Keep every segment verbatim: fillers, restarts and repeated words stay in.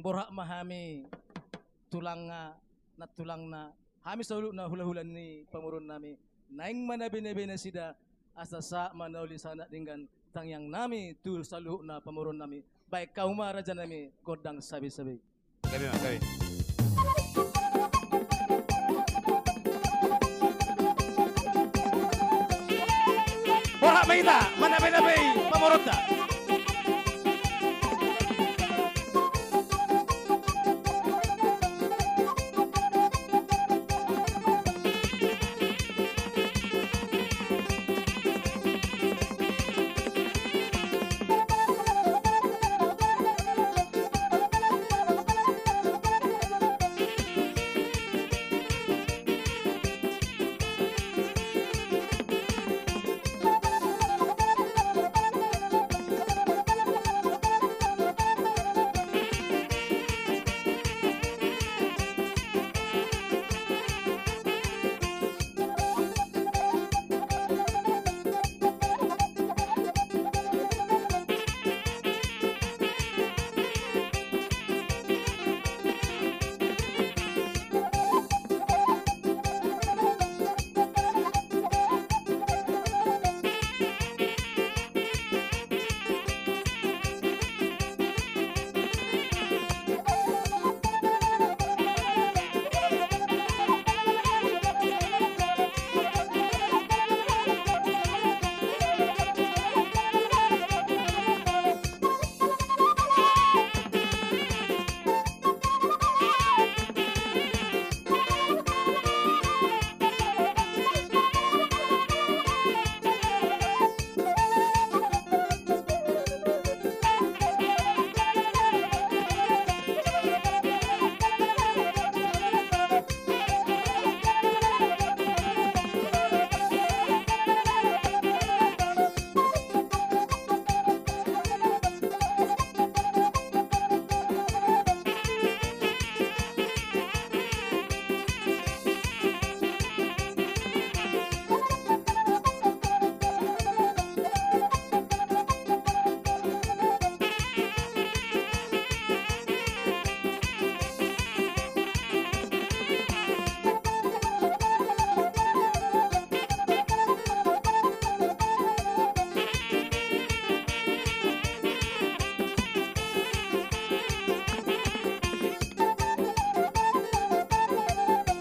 borhat ma hami tulangna, nantulangna, hami saluhutna hulahula ni pamoruonnami, naeng ma na binabe nasida, asa sahat ma na uli sahat denggan tangiangnami tu saluhutna pamoruonnami. Baen hamu ma rajanami gondang sabesabe. Gabe ma, gabe. Borhat ma hita manabinabei pamoruonta.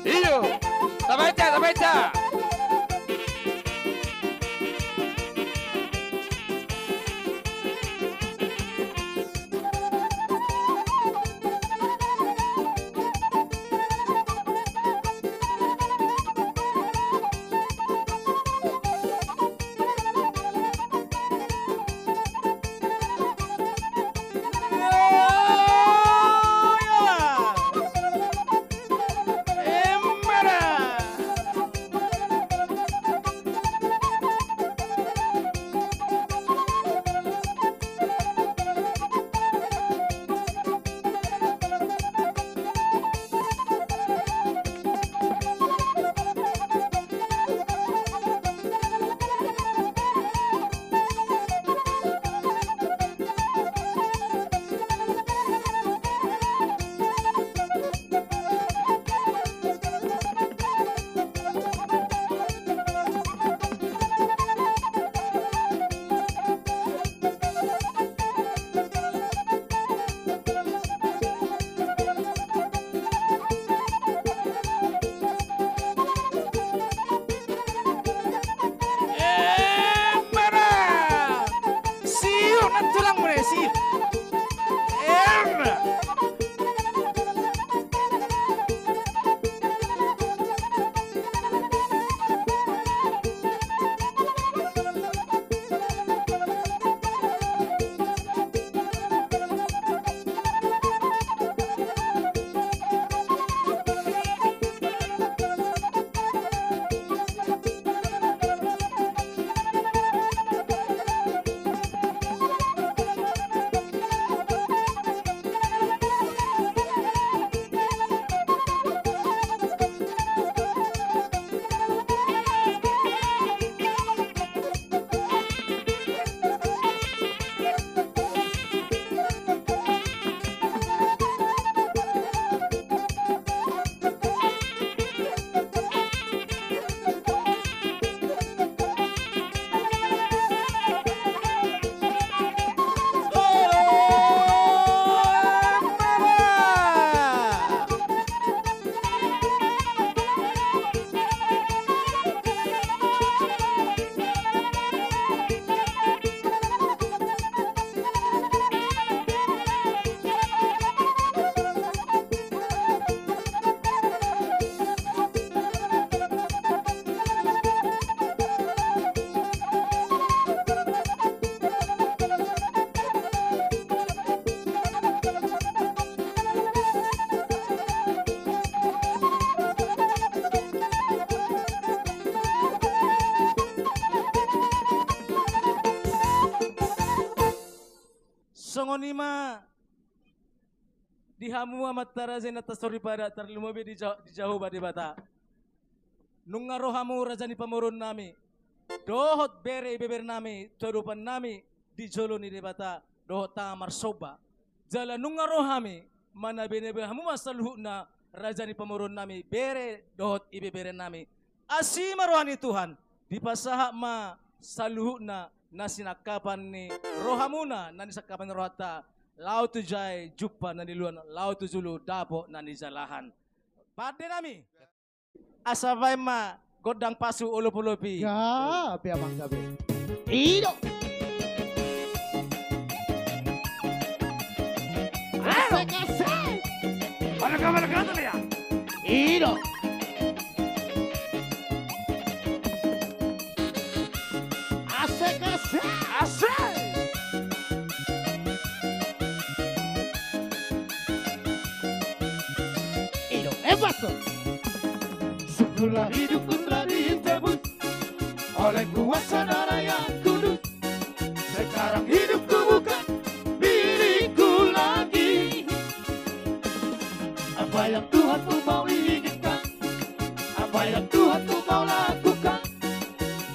Iyo, tabaca, tabaca. Songon i ma di hamu amanta raja, inanta soripada, tarlumobi di Ja-, di Jahowa Debata. Nunga ro hamu raja ni pamoruon nami, dohot bere ibebere nami tu adopan nami di jolo ni Debata, dohot tama marsomba. Jala nunga ro hami, manabe-nabe hamu ma saluhutna raja ni pamoruon nami, bere dohot ibebere nami. Asi ma roha ni Tuhan, dipasahat ma saluhutna na sinangkapan ni rohamuna, na sinangkapan ni rohanta, laho tu jae jumpa na niluluan, laho tu julu dapot na nijalahan. Pande nami. Asa baen ma gondang pasu olop-olop i. Gabe amang gabe. I do. Asik, asik. Mana kabar kata ya? I do. Asik, asik. Asik. I do, eh, pasu. Semula hidupku telah ditebus oleh kuasa darah yang kudus. Sekarang hidupku bukan milikku lagi. Apa yang Tuhanku mau inginkan, apa yang Tuhanku mau lakukan,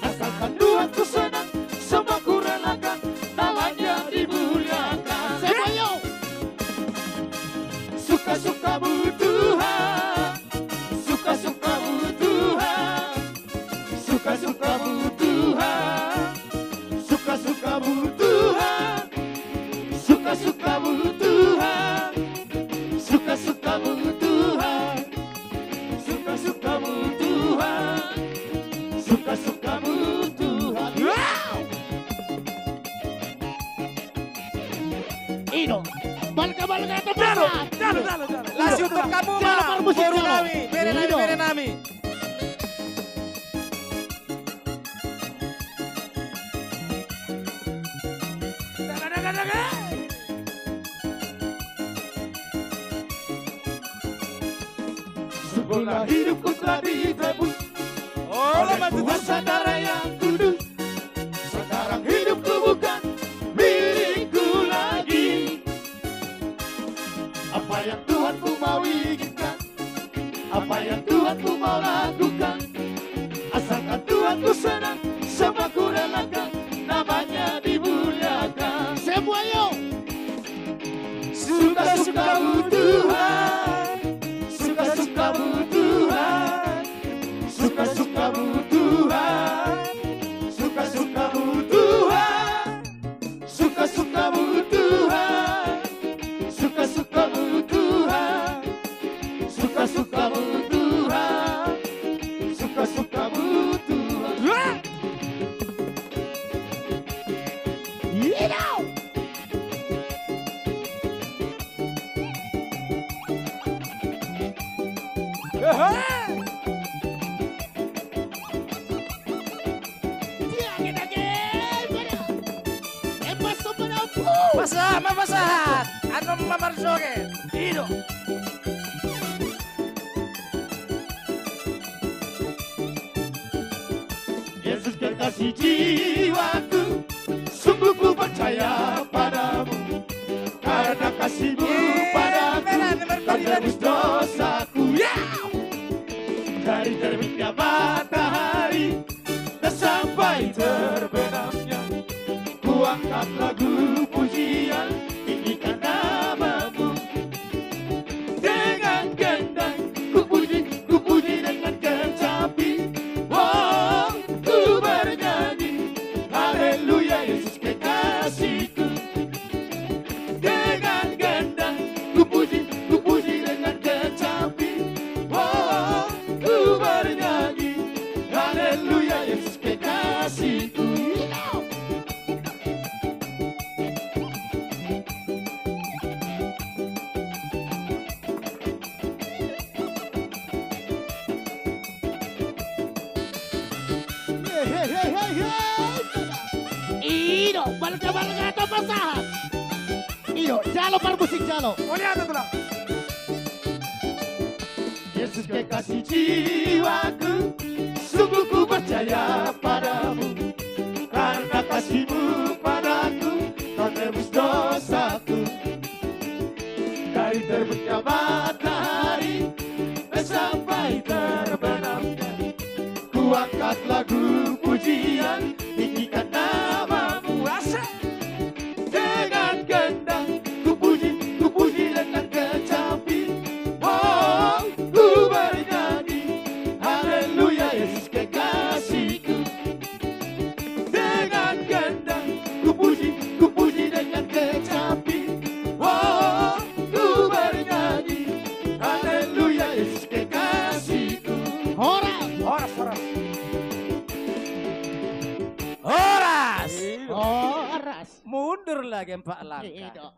asalkan Tuhanku senang, semua kurelakan, namanya dimuliakan. Semuanya. Suka-sukamu Tuhan, suka-sukamu Tuhan, suka-sukamu Tuhan, suka-sukamu Tuhan, suka-sukamu Tuhan, suka-sukamu Tuhan, suka-sukamu Tuhan, suka-sukamu Tuhan. Wow! I do. Balga, balga, tepuk tangan. Jalo, jalo, jalo. Las YouTube kamu ma. Jalo, parmusik, boru nami, bere nami, bere nami. Daga, daga, daga. Semula hidupku telah ditebus oleh kuasa darah yang kudus. Sekarang hidupku bukan milikku lagi. Apa yang Tuhanku mau inginkan, apa yang Tuhanku mau lakukan, asalkan Tuhanku senang, semua kurelakan, namanya dimuliakan. Semua, yo. Suka-sukamu Tuhan, suka-sukamu Tuhan, suka-sukamu Tuhan, suka-sukamu Tuhan, suka-sukamu Tuhan, suka-sukamu Tuhan, suka-sukamu Tuhan, suka-sukamu Tuhan. Wah! Iya dong! Pasahat ma, pasahat. Anu ma marjoget. I do. Yesus kekasih jiwaku, sungguh ku percaya padamu. Karena kasih-Mu padaku, telah tebus dosaku. Ya! Dari terbitnya matahari dan sampai terbenamnya, ku angkat lagu pujian, tinggikan nama-Mu. Dengan gendang ku puji, ku puji dengan kecapi. Oh, ku bernyanyi, haleluya, Yesus kekasihku. Dengan gendang ku puji, ku puji dengan kecapi. Oh, ku bernyanyi, haleluya, Yesus kekasihku. Hei, hei, hei, hei, hei. I do, balga, balga, tong pasahat. I do, jalo parmusik, jalo. Uli ate, tulang. Yesus kekasih jiwaku, sungguh ku percaya padamu. Karena kasih-Mu padaku, telah tebus dosaku. Dari terbitnya matahari sampai terbenamnya, kuangkat lagu pujian tinggikan namamu. Asik. Dengan gendang kupuji, kupuji dengan kecapi. Oh, ku bernyanyi, haleluya, Yesus kekasihku. Dengan gendang kupuji, kupuji dengan kecapi. Oh, ku bernyanyi, haleluya, Yesus kekasihku. Horas. Horas, horas. Horas. Horas. Mundur lagi empat langkah. Iya.